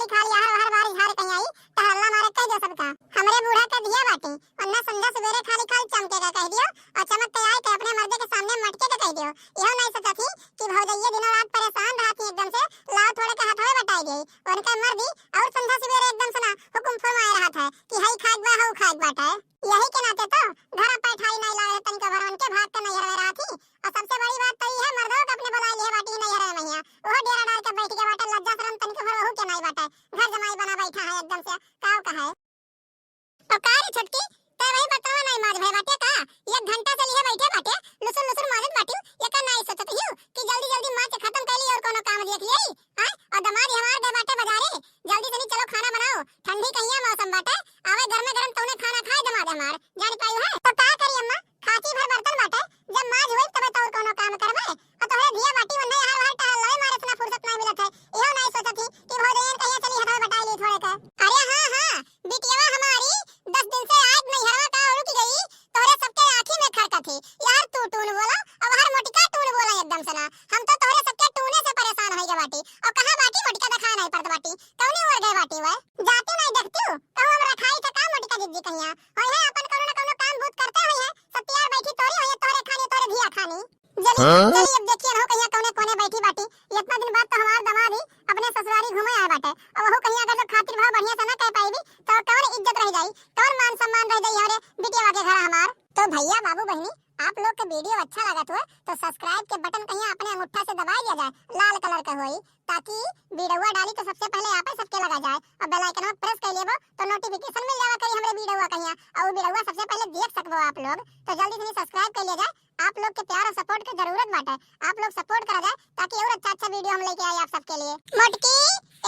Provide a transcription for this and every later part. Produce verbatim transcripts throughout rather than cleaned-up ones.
खाली अहर वहर बारी झारे कहीं आई, टहरला मारे कह दियो सबका। हमरे बूढ़ा के धिया बाटी, उन्ना संझा सुबेरे खाली खाली चमके का कह दियो, और चमक के आए के अपने मर्दे के सामने मटके के कह दियो। इहो नहीं सोचत ही कि भौजइये दिनों रात परेशान रहत ही एकदम से, लाओ थोड़े के हथवे बटाई देई। उनका मर्दी और संझा सुबेरे एकदम से ना हुकुम फरमाए रहत है कि हई खाए के बा, हऊ खाए के बाटे। यही के नाते तो घर पैठारी नहीं लागे तनिको भर उनके भाग के नैहर में रहत ही। और सबसे बड़ी बात तो ई है, मर्दो के अपने बुलाई लिए बाटी नैहर में महिया, ओहो डेरा डाल के बैठ गया बाटे, लज्जा शरम तनिको भर ओहू के नहीं बाटे, घर जमाई बना बैठा है एकदम से, काव कहे। और का रे छोटकी, तै वही बर्तनवा नहीं माज भय बाटे का? एक घंटा से लिए बैठे बाटे, लुसुर लुसुर माजत बाटी, एका नहीं सोचत हियो कि जल्दी जल्दी माज के खत्म कर ली और कोनो काम देख ली, हाँ? और दमाद हमार गए बाटे बाजारे, जल्दी जल्दी चलो खाना बनाओ, ठंडी कहिया मौसम बाटे, आवे गरमे गरम तौने खाना खाए दमाद हमार, जान पाई है। तो का करी अम्मा, खाची भर बर्तन बाटे, जब माज होई तबे तो और कोनो काम करबे। और तोहरे धिया बाटी वन्ने हर हर टहल लवे मारे इतना फुर्सत नहीं मिलत है। इहो नहीं सोचत ही कि भौजैन कहिया चली हथवा बटाई ली थोड़े के। अरे हाँ, हाँ, बिटियावा हमारी दस दिन से आज नैहरवा का रुक गई, तोहरे सबके आँखी में खरकत ही। यार तू टून बोला, अब हर मोटिका टून बोला एकदम से ना। हम तो तोहरे सबके टूने से परेशान होई गए बाटी। और कहाँ बाटी मोटिका दिखाई नहीं पड़त बाटी, कौनी ओर गए बाटी वह? जाती नहीं देखती हूँ, कहूँ हम रखाई था का मोटिका जिज्जी कहिया? होई है अपन कौनो ना कौनो काम बूत करते होई है, सब तैयार बैठी तोरी होई है, तोहरे खानी, तोहरे धिया खानी। जल्दी, हाँ? चली अब देखिए हो कहिया कौने कोने बैठी बाटी। ये इतना दिन बाद तो हमार दमाद ही अपने ससुरारी घूमे आए बाटे, अब वहू कहिया अगर जो खातिर भाव बढ़िया से ना कह पाई तो कौन इज्जत रह जाई, कौन मान सम्मान रह जाई हमारे बिटिया के घर हमार। तो भैया बाबू बहनी, आप लोग के वीडियो अच्छा लगत हुए तो सब्सक्राइब के बटन कहिया अपने अंगूठा से दबाई दिया जाए, लाल कलर का होई, ताकि वीडियो डाली तो सबसे पहले आप सबके लगा जाए और बेल आइकन प्रेस कर लेबो तो नोटिफिकेशन मिल जावा करी हमरे वीडियो कहिया और वीडियो सबसे पहले देख सकबो आप लोग। तो जल्दी से सब्सक्राइब कर लिया जाए, आप लोग के प्यार और सपोर्ट के जरूरत बाटे, आप लोग सपोर्ट करा जाए ताकि और अच्छा अच्छा वीडियो हम लेके आए आप सबके लिए। मोटकी,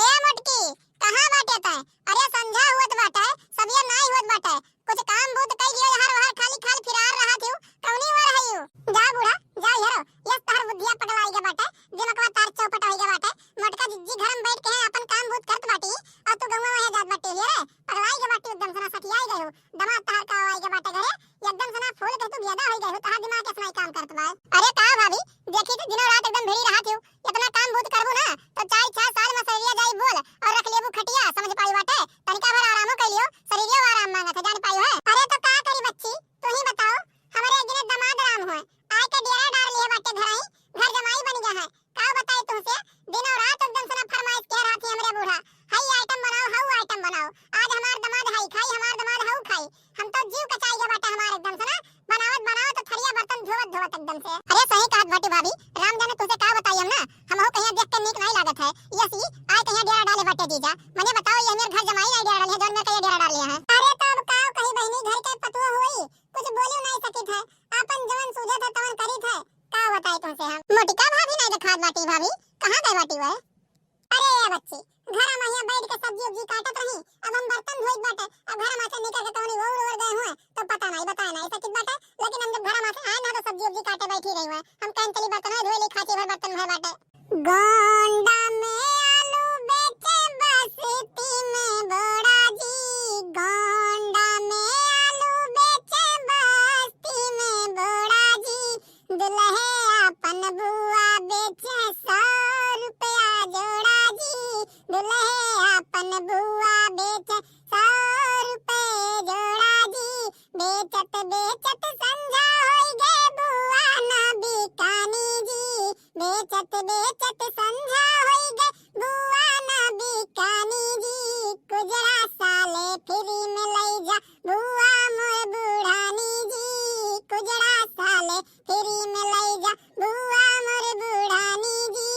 ए मोटकी, कहाँ बाटे तै? अरे संझा हुअत बाटे, सबिया नाई हुअत बाटे, कुछ काम बूत कई लियो, हर वहर खाली खाली फिरार रहा थियो, कौनी ओर रहियो? जा बूढ़ा, जा हेरो, यस तहर बुद्धिया पगलाई के बाटे, दिमकवा तार चौपट होई के बाटे, मोटका जिज्जी घर में बैठ के है अपन काम बूत करत बाटी, और तू गौवा वहे जात बाटे, हेरे, पगलाई के बाटी एकदम से ना सठियाई गयो, दमाद तहर का आई के बाटे घरे, एकदम से ना फूल के तू गेदा होई गयो, तहार दिमाग के सुनाई काम करत बा। अरे का भाभी, देखी तो दिनों रात एकदम भिड़ी रहा थियो, इतना काम बूत करबू ना, तो चार छह साल में सरिया जाई बोल, और रख लेबू खटिया, समझ पाई बाटे, तनिका भर आरामो कर लियो, शरीरियो आराम मांगत है, जान पाई है। अरे तो का करी बच्ची, तू ही बताओ, हमरे एक दिने दमाद राम हुए, आए के डेरा डार लिए बाटे घर ही, घर जमाई बन गया है, का बताई तुमसे, दिनों रात एकदम से ना फरमाइश कह रहा थी हमरे बूढ़ा, हई आइटम बनाओ, हऊ आइटम बनाओ, आज हमार दमाद हई खाई, हमार दमाद हऊ खाई, हम तो जीव कचाई गया बाटे हमार एकदम से ना, बनावत बनावत तो थरिया बर्तन धोवत धोवत एकदम से। अरे सही कहत बाटी भाभी, राम जाने तुझे का बताई हम ना, हमहू कहिया देख के नीक नहीं लागत है। यस ई आए कहिया डेरा डाले बाटे जीजा, मने बताओ ये मेरे घर जमाई नहीं डेरा डाले है, जौन में कहिया डेरा डाले है। अरे तो अब का कही बहनी, घर के पतुआ होई, कुछ बोलियो नहीं सकित है, आपन जवन सूझत है तवन करित है, का बताई तुमसे हम। मोटिका भाभी नहीं दिखात बाटी भाभी, कहाँ गए बाटी वह? अरे ए बच्ची, घर में यहाँ बैठ के सब्जी उब्जी काटत रही, अब हम बर्तन धोइत बाटे, अब घर में से निकल के कौनी ओर ओर गए हुए तो पता नहीं, बताए नहीं सकित बाटे, लेकिन हम जब घर में से आए ना तो सब्जी उब्जी काटे बैठी रही हुए, हम कहन चली बर्तन धोए ली, खाची भर बर्तन भर बाटे। गोंडा में आलू बेचे बस्ती में बूढ़ा जी, गोंडा में आलू बेचे बस्ती में बूढ़ा जी, दुल्हे आपन बुआ बेचे सौ रुपया जोड़ा जी, दुल्हे आपन बुआ बेचे सौ रुपये जोड़ा जी, बेचत बेचत संझा होई गे बुआ ना बिकानी जी, बेचत बेचत संझा होई गे बुआ ना बिकानी जी, कुजड़ा साले फ्री में लई जा बुआ मोर बुढ़ानी जी, कुजड़ा साले फ्री में लई जा बुआ मोर बुढ़ानी जी।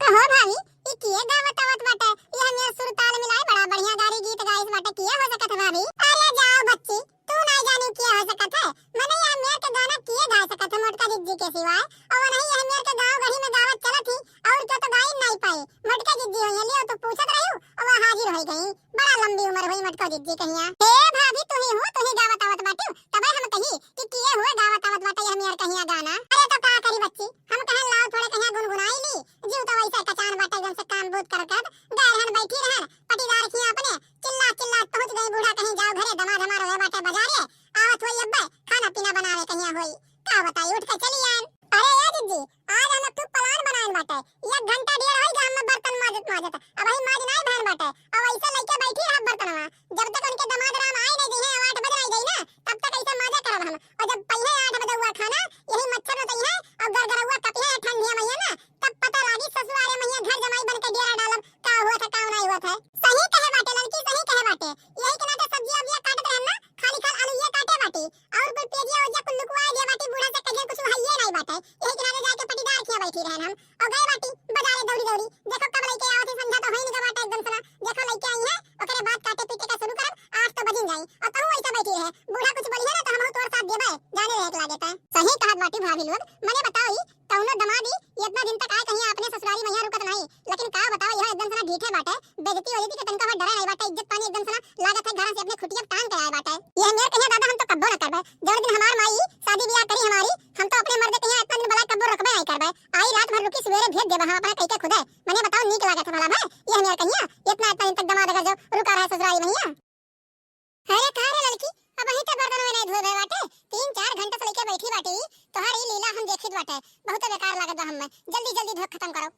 कहो भाभी, ई किए गावत आवत बाटे? ई हमें सुरताल मिलाए बड़ा बढ़िया गारी गीत गाइस बाटे, किए हो सकत है भाभी? अरे जाओ बच्ची, तू नहीं जानी किए हो सकत है, मने ये हमें के गाना किए गा सकत है मोटका जिज्जी के सिवाय? और नहीं ये हमें के गाँव गढ़ी में गावत चलत ही, और क्यों तो गाई नहीं पाई। मोटका जिज्जी हो ये लियो तो पूछत रही और वो हाजिर हो गई। बड़ा लंबी उम्र हुई मोटका जिज्जी कहिया। हे भाभी, तू ही हो, तू ही गावत आवत बाटू, तबे हम कही कि किए हुए गावत आवत बाटे ये हमें कहिया गाना। अरे तो का करी बच्ची, हम कहन लाओ थोड़े कहिया गुनगुनाई ली, जीव तो वैसे कचान बाटे एकदम से काम बूत कर कर, गए रहन बैठी रहन, पटीदार खिया अपने, चिल्ला चिल्ला पहुँच गई बूढ़ा कहीं जाओ घरे, दमाद हमार हुए बाटे बाजारे, आवत होई अब्बे, खाना पीना बनावे कहिया होई, का बताई, उठ के चली आन। अरे ए जिज्जी, आज हम एक ठो प्लान बनाइन बाटे, एक घंटा डेढ़ होई गए हम बर्तन माजत माजत, अब ही माज नाई भैन पटे। और ऐसे लइके बैठी रहब बर्तनवा, जब तक उनके दमाद राम आए नहीं जइहें और आठ बजे नहीं जाई ना, तब तक ऐसे मजे करब हम। और जब पइहें आठ बजे हुआ खाना, यही मच्छर में जइहें और गरगरौआ कपिहें ठंडिया मइया ना, तब पता लागी ससुरारे मइया घर जमाई बन के डेरा डालब, का हुआ था, का नहीं हुआ था। सही कहे बाटे ललकी, सही कहे बाटे। यही के नाते सब्जिया उब्जिया काटत रहन ना, खाली खाल आलू ये काटे बाटी। और कुल पेजिया ओजिया कुल लुकवा दिया बाटी, बूढ़ा से कहिए कुछ हइये नहीं बाटे। यही के नाते जाके पटीदार खिया बैठी रहन हम। और गए बाटी बाजारे दौड़ी दौड़ी। देखो कब लइके आवत है, संझा तो होइन गए बाटे एकदम सना। देखो लइके आई है, ओकरे बाद काटे पीटे का शुरू करब, आठ तो बजिन जाई। और तहू ऐसे बैठी रहे, बूढ़ा कुछ बोली है ना तो हम तोर साथ देबे, जाने रहे के लागे तै। सही कहत बाटी भाभी लोग, मने बताओ ई कौनो दमाद ई इतना दिन तक आए कहीं अपने ससुरारी मइया रुकत नहीं, लेकिन का बताओ यह एकदम सना ढीठे बाटे, बेइज्जती हो जाती कि तनका भर डरे नहीं बाटे, इज्जत पानी एकदम सना लागत है घर से अपने खुटिया टांग के आए बाटे। यह मेर कहिया दादा हम तो कब्बो ना करबे, जौन दिन हमार माई शादी ब्याह करी हमारी, हम तो अपने मर्द कहिया इतना दिन बला कब्बो रखबे नहीं करबे। आई रात भर रुकी, सवेरे भेज देबे हम अपना कइके खुदे। मने बताओ, नीक लागत है भला भाई? ये हमार कहिया इतना, इतना दिन तक दमाद घर जो रुका रहे ससुरारी मइया। अरे का रे ललकी, अबहीं तो बर्तन में नहीं धोए भए बाटे, तीन चार घंटा से लइके बैठी बाटे ई, तोहार ई लीला हम देखित बाटे, बहुत बेकार लागत बा हमें। जल्दी जल्दी धो खत्म करो।